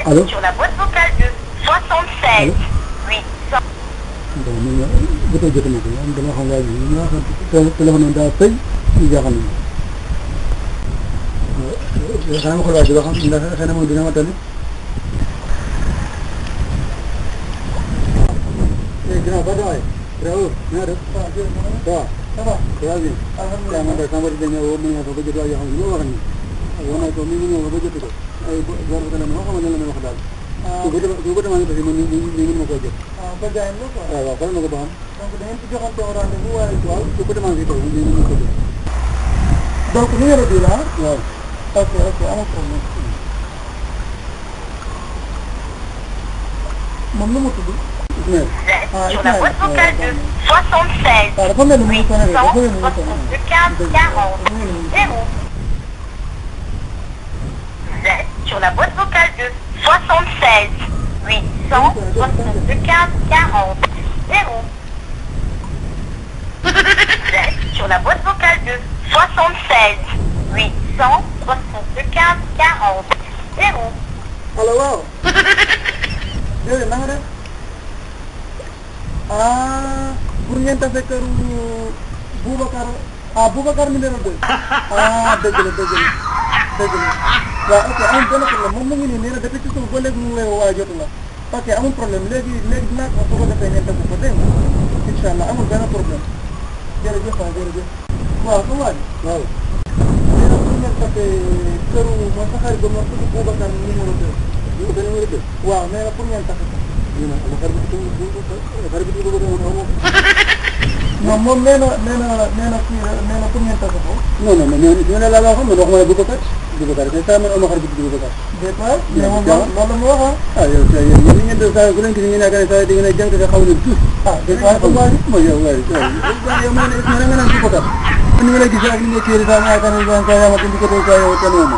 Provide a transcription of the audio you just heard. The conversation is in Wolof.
Allô? Sur la boîte vocale de 76 800. bon ni nga jotee jot na ko am dama xam waa ji ñu wax téléphone daa fay ñu jaaxal nañu xanaa ma xool waa ji ba xam ndax xëy na moom dina ma tane ginnaaw ba doy bravo naa def ça va ça va bien alhamdulilah man de sama di dañoo woo mu ñëw fa ba jot waa yoo xam ne moo wax ni woo naa ko mi ngi ñëw ba jot ko ay bor ba dana ma xamal ne la may wax daal bu ko demee aussi man ni ma ko jot ba jaay la quoi waaw xool na ko ba xam donc da ngeen ci joxante rendez-vous waaye waaw bu ko demee fii ni ma ko jot donc numéro bi la waaw ok amul problème moom nu mu tudd Sur la boîte vocale de 76 800 62 15 40 0. Vous êtes sur la boîte vocale de 76 800 62 15 40 0. Vous êtes sur la boîte vocale de 76 800 62 15 40 0. allo waaw déedéet na nga def pour ngeen tase kër Boubacar Boubacar numéro 2 dëgg la waaw ok amul benn problème moom mu ngi nii nee na depuis ci suuf ba léegi mu ngi lay woo waaye jotu la ok amul problème léegi dinaa ko su ko defee ngeen tase ko dégg nga incha allah amul benn problème jërëjëf waaw sa waay waaw nee na pour ngeen tase këru mooy sa xarit ba ma tudd Boubacar numéro 2 waaw nee na pour ngeen tase ko non moom nee na pour ngeen tase ko non ñu ne la loo xam ne wax ma Boubacar c'est ça man ama xar bi tudd Boubacar mais moom loolu la mu wax yow yéen ngeen def saa ku leen gis ngeen yaakaar ne saa di ngeen a jàng te xaw leen tous mooy yow yow ma ne nga naan Boubacar ni nga lay gis ak ni nga kii saa ma yaakaar ne saa yaa ma indi ko tey saa yow tan moom